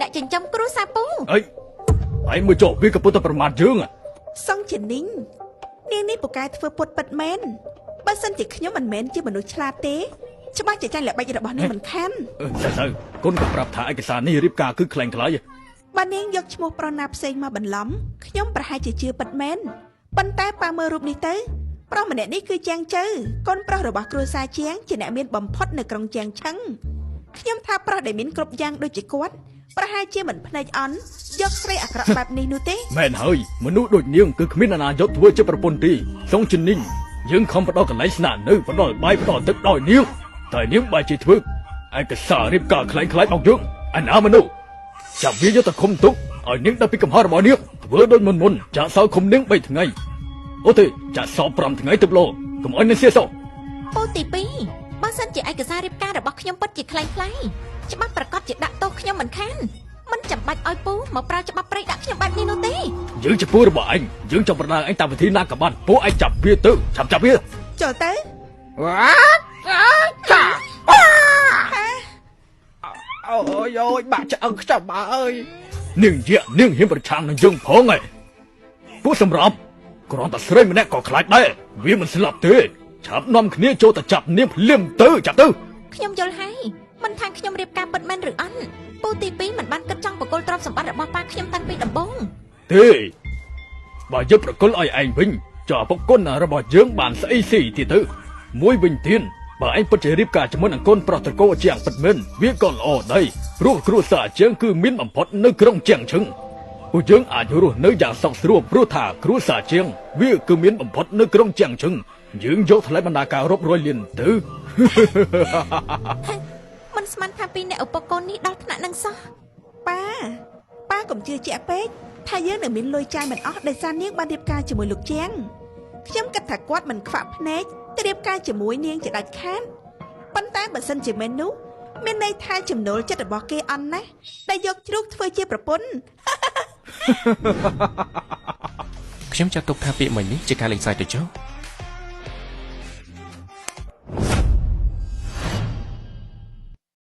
អ្នកចិញ្ចឹមគ្រួសារពូ អីឯងមើលចុះវាកំពុងតែប្រមាថយើង សុងជានីងនាងនេះពូកែធ្វើពុតពិតមែនបើសិនជាខ្ញុំមិនមែនជាមនុស្សឆ្លាតទេច្បាស់ជាចាញ់ល្បិចរបស់នាងមិនខាន ទៅទៅគុណក៏ប្រាប់ថាឯកសារនេះរៀបការគឺក្លែងក្លាយ បើនាងយកឈ្មោះប្រុសណាផ្សេងមកបន្លំខ្ញុំប្រហែលជាជឿពិតមែនប៉ុន្តែប៉ាមើលរូបនេះទៅប្រុសម្នាក់នេះគឺជាងជៅកូនប្រុសរបស់គ្រួសារជាងជាអ្នកមានបំផុតនៅក្រុងជាងឆឹងខ្ញុំថាប្រុសដែលមានគ្រប់យ៉ាងដូចជាគាត់ប្រហែលជាមិនភ្នែកអន់យកស្រីអាក្រក់បែបនេះនោះទេ មែនហើយមនុស្សដូចនាងគឺគ្មានអាណាយកធ្វើជាប្រពន្ធទេសុងជំនាញយើងខំផ្ដល់កន្លែងស្នាក់នៅផ្ដល់បាយផ្ដល់ទឹកដល់នាងតែនាងបែរជាធ្វើឯកសាររៀបការក្លែងក្លាយមកយើងអាណាមនុស្សចាប់វាយកទៅឃុំទុកឲ្យនាងដល់ពីកំហុសរបស់នាងធ្វើដូចមុនមុនចាក់សោឃុំនាង3ថ្ងៃអូទេចាក់សោ5ថ្ងៃទៅលោកុំឲ្យនាងសៀសោ ពូទី2បើសិនជាឯកសាររៀបការរបស់ខ្ញុំពិតជាក្លែងក្លាយច្បាប់ប្រកាសជាដាក់ទោសខ្ញុំមិនខានមិនចាំបាច់ឲ្យពូមកប្រើច្បាប់ព្រៃដាក់ខ្ញុំបែបនេះនោះទេ យើងជាពូរបស់ឯងយើងចង់ប្រដៅឯងតាមវិធីណាក៏បានពូឯងចាប់វាទៅចាប់ចាប់វា ចូលទៅ វ៉ាចាអូយអូយបាក់ឆ្អឹងខ្ញុំអើយ នាងយៈនាងហ៊ានប្រឆាំងនឹងយើងផងឯងពួកសម្រាប់គ្រាន់តែស្រីម្នាក់ក៏ខ្លាចដែរវាមិនស្លាប់ទេឆាប់នាំគ្នាចូលទៅចាប់នាងភ្លាមទៅចាប់ទៅ ខ្ញុំយល់ហើយមិនថាខ្ញុំរៀបការពិតមែនឬអត់ពូទី2មិនបានគិតចង់បកគលទ្រព្យសម្បត្តិរបស់ប៉ាខ្ញុំតាំងពីដំបូង ទេបើយើងប្រគល់ឲ្យឯងវិញចុះឪពុកគុណរបស់យើងបានស្អីស៊ីទៀតទៅមួយវិញទៀតបើឯងពិតជារៀបការជាមួយនឹងកូនប្រុសត្រកូលជាងពិតមែនវាក៏ល្អដែរព្រោះគ្រួសារជាងគឺមានបំផុតនៅក្រុងជាងឈឹងពួកយើងអាចរស់នៅយ៉ាងសុខស្រួលព្រោះថាគ្រួសារជាងវាគឺមានបំផុតនៅក្រុងជាងឈឹងយើងយកថ្លៃបណ្ដាការរាប់រយលានទៅ មិនស្មានថាពីអ្នកឧបករណ៍នេះដល់ថ្នាក់នឹងសោះ ប៉ាប៉ាកុំជឿជាក់ពេកថាយើងនឹងមានលុយចាយមិនអស់ដោយសារនាងបានរៀបការជាមួយលោកជាងខ្ញុំគិតថាគាត់មិនខ្វាក់ភ្នែកទៅរៀបការជាមួយនាងជាដាច់ខាតប៉ុន្តែបើសិនជាមែននោះមានន័យថាចំណូលចិត្តរបស់គេអន់ណាស់ដែលយកជ្រូកធ្វើជាប្រពន្ធ ខ្ញុំចាត់ទុកថាពាក្យមិញនេះជាការលេងសើចទៅចុះ